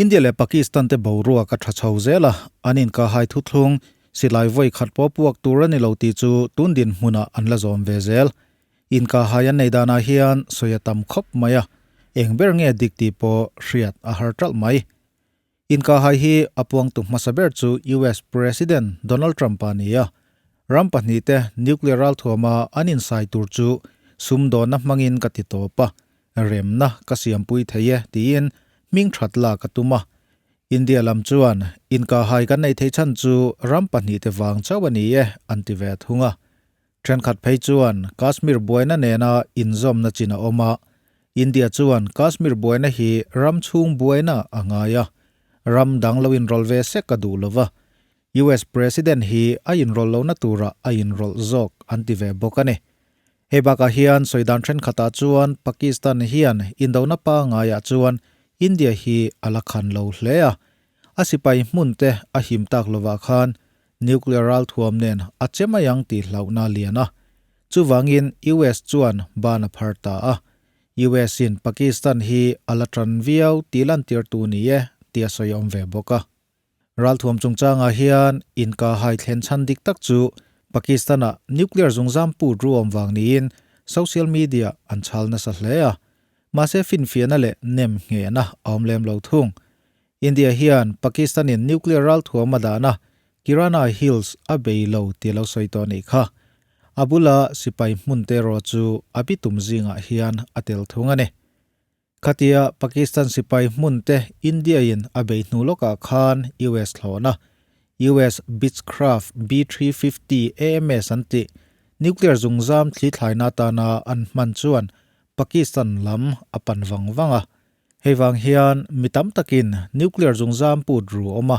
India leh Pakistan te boruak a tha chho zel a, an inkahhai thuthlung, silai vawi khat pawh puak tur a ni lo tih chu tun dinhmunah an la zawm ve zel. Inkahhai an nei danah hian sawi a tam khawp mai a, eng ber nge dik tih pawh hriat a har ṭalh mai. Inkahhai hi a puangtu hmasa ber chu US President Donald Trump-a a ni a, ram pahnihte nuclear ralthuama an insai tur chu sumdawnna hmangin ka ti tawp a, remna ka siampui thei e tiin hming that lak a tum a. India lam chuan inkahhai kan neih theih chhan chu ram pahnihte vang chauh a ni e an ti ve thung a. Thenkhat phei chuan Kashmir buaina nena inzawmna chin a awm a, India chuan Kashmir buaina hi ram chhung buaina a ngai a, ram dang lo inrawlh ve sek a duh lova, US President hi a inrawlh lohna turah a inrawlh zawk an ti ve bawk a ni. Hei bakah hian sawi dan thenkhatah chuan Pakistan hian indona pangaiah chuan India hi a la khan lo hle a, a sipai hmun te a him tak lovah khan Nuclear ralthuam nen a che mai ang tih hlauhna a lian a. Chuvangin US chuan ban a phar ta a. US in Pakistan hi a la tan viau tih lantirtu ni e tih a sawi awm ve bawk a. Ralthuam chungchangah hian inkahhai thlen chhan dik tak chu Pakistan-ah nuclear zungzam put ruam vang niin social media an chhal nasa hle a. Mahse finfiahna leh nem nghehna a awm lem lo thung. India hian Pakistan-in nuclear ralthuam a dahna Kirana Hills a bei lo tih lo sawi tawh anih kha. A bula sipai hmun te erawh chu a bitum zingah hian a tel thung a ni. Khatia Pakistan sipai hmun te India-in a bei hnu lawkah khan US thlawhna, US Beechcraft B-350 AMS an tih, nuclear zungzam thlithlaina atana an hman chuan Pakistan lam a pan vang vang a. Hei vang hian mi tam takin nuclear zungzam put ru awm a,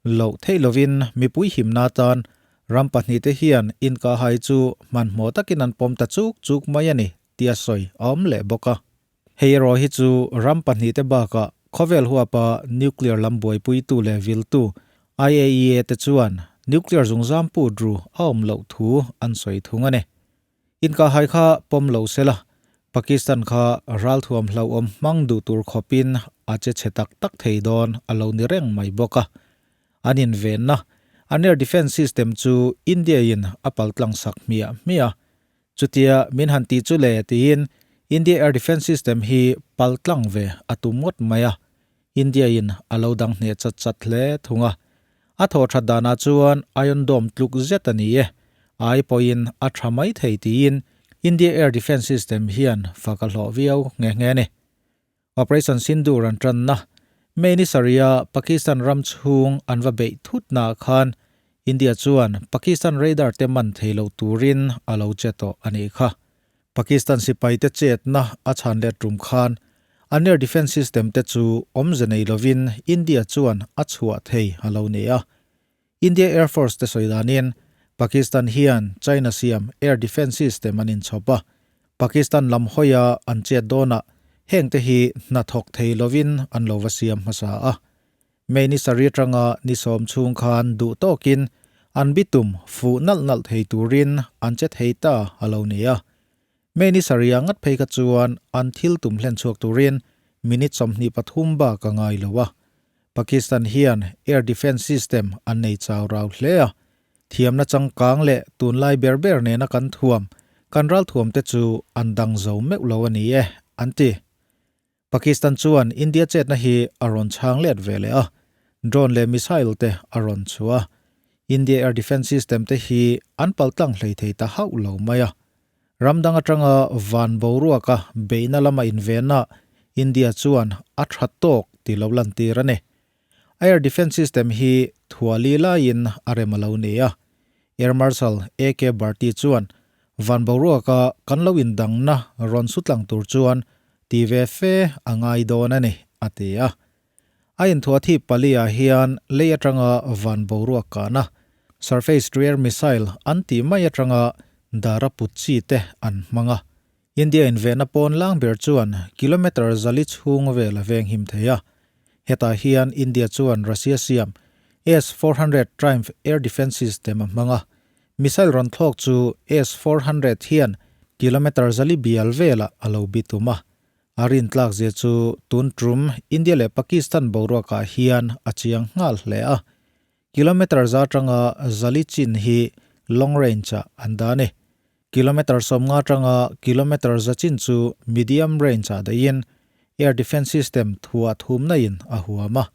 loh theih lovin mipui himna atan ram pahnihte hian inkahhai chu hmanhmawh takin an pawm ta chuk chuk mai a ni tih a sawi a awm leh bawk a. Hei erawh hi chu ram pahnihte bakah khawvel huapa nuclear lam buaipuitu leh viltu IAEA te chuan nuclear zungzam put ru a awm loh thu an sawi thung a ni. Inkahhai kha pawm lo sela, Pakistan kha ralthuam hlauhawm hmang duh tur khawpin a che chhe tak tak thei dawn a lo ni reng mai bawk a. An invenna, an air defence system chu India-in a paltlang sak hmiah hmiah a. Chutia min han tih chu le tiin India air defence system hi paltlang ve a tum ngawt mai a. India-in a lo dang hneh chat chat hle thung a. A thawh that danah chuan Iron Dome tluk zet a ni e, ai pawhin a tha mai thei tiin India Air Defence System hian fak a hlawh viau nghe nghe a ni. Operation Sindoor an tanna, May ni sarih-a Pakistan ram chhung an va beih thutnaah khan India chuan Pakistan radar te man thei lo turin a lo che tawh a nih kha. Pakistan sipaite chetna a chhan let tum khan an air defence system te chu awmze nei lovin India chuan a chhuah thei a lo ni a. India Air Force te sawi danin Pakistan hian China siam air defence system an inchhawp a, Pakistan lam hawia an chet dawnah hengte hi hna thawk thei lovin an lo va siam hmasa a. May ni sarih atanga ni sawm chhung khan duh tawkin an bitum fuh nalh nalh thei turin an che thei ta a lo ni a. May ni sarih ah ngat phei kha chuan an thil tum hlen chhuak turin minute 23 bak a ngai lo a. Pakistan hian air defence system an nei chau rau hle a. Thiamna changkang leh tunlai ber ber nena kan thuam, kan ralthuam te chu an dang zo meuh lo a ni e, an ti. Pakistan chuan India chetna hi a rawn chhang let ve leh a, drone leh missile te a rawn chhuah a. India air defence system te hi an paltlang hlei thei ta hauh lo mai a. Ram dang atanga van boruaka beihna lama invenna India chuan a tha tawk ti lo lantir a ni. Air defence system hi thuali laiin a rem a lo ni a. Air Marshal AK Bharti chuan van boruaka kan lo indangna rawn sutlang tur chuan ti ve fe a ngai dawn a ni, a ti a. A inthuah thip pali-ah hian lei atanga van boruak kahna, surface to air missile an tih mai atanga dara put chi te an hmang a. India invenna pawn lang ber chuan kilometre zali chhung vel a veng him thei a. Hetah hian India chuan Russia siam S-400 Triumph air defence system a hmang a. Missile rawn thlawk chu S-400 hian kilometre zali bial velah a lo bitum a. A rintlak zia chu tun tum India leh Pakistan boruakah hian a chiang nghal hle a. Kilometre za atanga zali chin hi long range-ah an dah a ni. Kilometre 50 atanga kilometre za chin chu medium range-ah dahin air defence system thuah thumna in a huam a.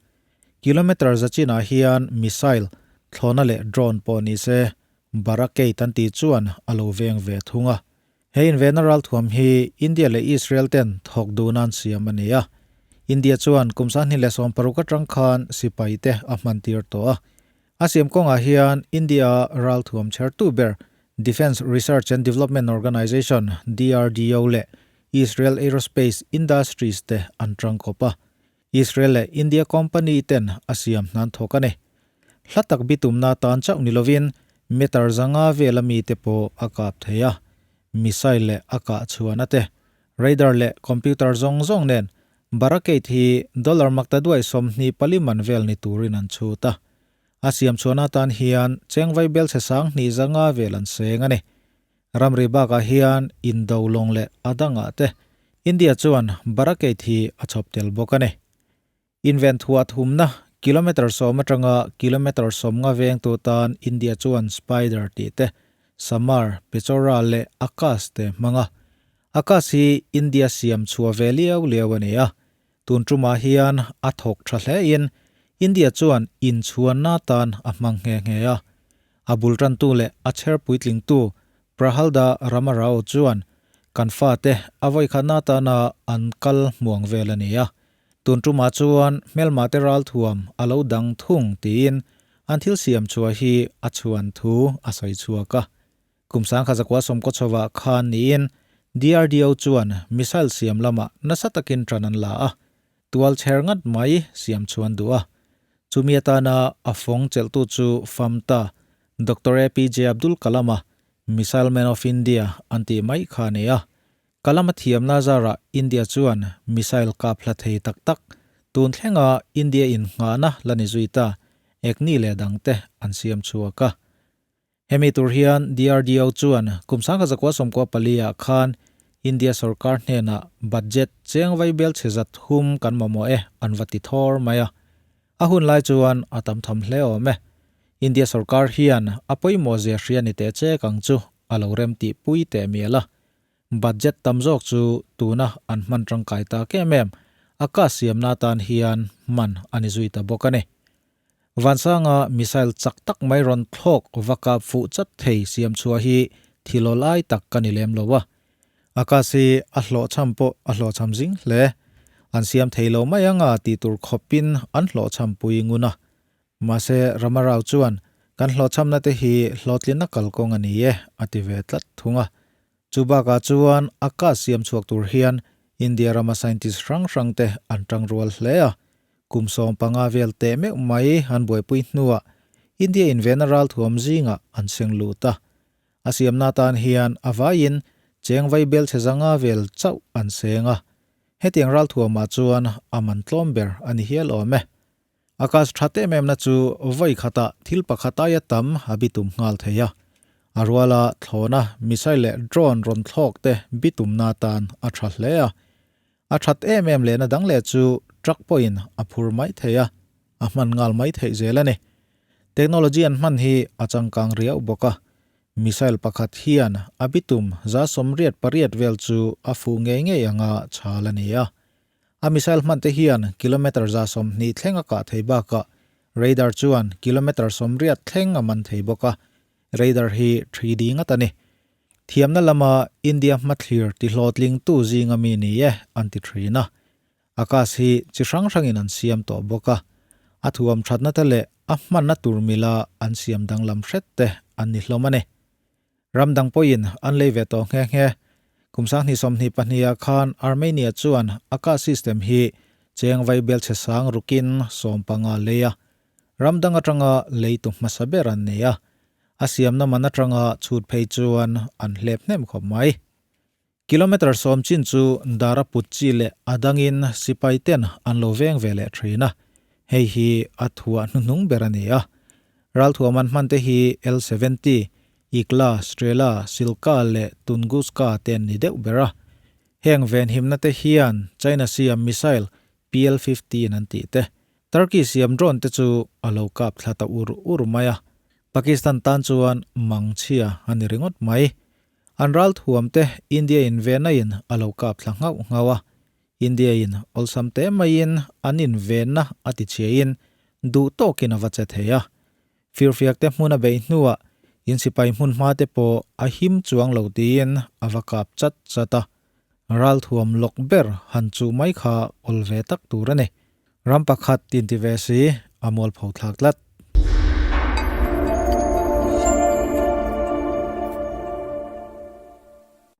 Kilometre za chinah hian missile, thlawhna leh drone pawh ni se barricade an tih chuan a lo veng ve thung a. He invenna ralthuam hi India leh Israel ten thawk duhna an siam a ni a. India chuan kum 2016 atang khan sipai te a hman tir tawh a. A siam kawngah hian India ralthuam chhertu ber Defence Research and Development Organisation, DRDO, leh Israel Aerospace Industries te an tangkawp a. Israel leh India company ten a siam hnan thawk a ni. Hla tak bitumna tan chauh ni lovin meter 500 vela mite pawh a kap thei a, missile leh a kah chhuahna te, radar leh computer zawng zawng nen barricade hi dollar maktaduai 24 man vel ni turin an chhut a. A siam chhuahna tan hian chengvai bel chhe 2500 vel an seng a ni. Ramri bakah hian Indo lawng leh a dangah te India chuan barricade hi a chhawp tel bawk a ni. Inven thuah thumna kilometre 10 atanga kilometre 50 vengtu tan India chuan Spider tih te, Samar, Pechora leh Akash te hmang a. Akash hi India siam chhuah ve liau liau a ni a. Tun tumah hian a thawk tha hle in India chuan inchhuanna tan a hmang nghe nghe a. A bul tantu leh a chher puitlingtu Prahalda Ramarao chuan kan fate a vawikhatna tana an kal hmuang vel a ni a. Tun tumah chuan hmelmate ralthuam a lo dang thung tiin an thil siam chhuah hi a chhuan thu a sawi chhuak a. Kum 1990 chhovah khan niin DRDO chuan missile siam lamah nasa takin tan an la a, tual chher ngat mai siam chuan duh a. Chumi atana a fawng chelhtu chu FAMTA Doctor APJ Abdul Kalam-a Missile Man of India an tih mai kha a ni a. Kalam-a thiamna zarah India chuan missile kap hla thei tak tak tun thlenga India innghahna la ni zui ta Agni leh dangte an siam chhuak a. Hemi tur hian DRDO chuan kum 1994 ah khan India sorkar hnenah budget cheng vai bel chhe zat hum kan mamawh e an va ti thawr mai a. A hun lai chuan a tam tham hle awm e. India sorkar hian a pawimawh zia hria ni teh chek ang chu a lo rem tih pui teh mial a. Budget tam zawk chu tuna an hman tangkai tak em em a ka siamna atan hian hman a ni zui ta bawk a ni. Vansanga missile chak tak mai rawn thlawk va kap fuh chat thei siam chhuah hi thil aw lai tak ka ni lem lo a. Akash hi a hlawhchham pawh a hlawhchham zing hle. An siam thei lo mai anga tih tur khawpin an hlawhchham pui ngun a. Mahse Ramarao chuan kan hlawhchhamna te hi hlawhtlinna kalkawng a ni e a ti ve tlat thung a. Chu bakah chuan Akash siam chhuak tur hian India rama scientist hrang hrang te an tang rual hle a. Kum 15 vel teh meuh mai an buaipui hnuah India invenna ralthuam zingah an seng lut a. A siamna atan hian a vaiin cheng vai bel chhe 500 vel chauh an seng a. Hetiang ralthuamah chuan a man tlawm ber a ni hial awm e. Akash tha em em na chu vawi khatah thil pakhat aia tam a bitum nghal thei a. A ruala thlawna missile leh drone rawn thlawk te bitumna atan a tha hle a. A that em em lehna dang leh chu truck pawhin a phur mai thei a, a hman nghal mai theih zel a ni. Technology an hman hi a changkang riau bawk a. Missile pakhat hian a bitum 88 vel chu a fuh ngei ngei anga chhal a ni a. A missile hman te hian kilometre 120 thleng a kah thei bakah radar chuan kilometre 80 thleng a man thei bawk a, radar hi 3D ngat a ni. Thiamna lama India hmathlir ti hlawhtlingtu zinga mi ni e an ti thin a. Akash hi chi hrang hrangin an siam tawh bawk a, a thuam thatna te leh a hmanna tur mila an siam danglam hret te an ni hlawm a ni. Ram dang pawhin an lei ve tawh nghe nghe. Kum 2022 ah khan Armenia chuan Akash system hi cheng vai bel chhe sang rukin 15 lei a. Ram dang atanga leitu hmasa ber an nei a. A siamna man atanga chhut phei chuan an hlep hnem khawp mai. Kilometre 10 chin chu dara put chi leh a dangin sipai ten an lo veng ve leh thin a. Hei hi a thuah hnuhnung ber a ni a. Ralthuam an hman te hi L-70, Igla, Strela, Silka leh Tunguska te an ni deuh ber a. Heng venhimna te hian China siam missile PL 15 an tih te, Turkey siam drone te chu a lo kap thla ta ur ur mai a. Pakistan tan chuan mangchhia a ni ringawt mai. An ral thuam te India in venna in a lo kap thla nghauh nghauh a. India in awlsam te maiin an in venna a ti chhiain duh tawkin a va che thei a. Firfiak te hmun a beih hnuah in sipai hmun hma te pawh a him chuang lo tiin a va kap chat chat a. Ralthuam lawk ber han chuh mai kha awl ve tak tur a ni. Ram pakhat tin ti ve si, a mualpho thlak tlat.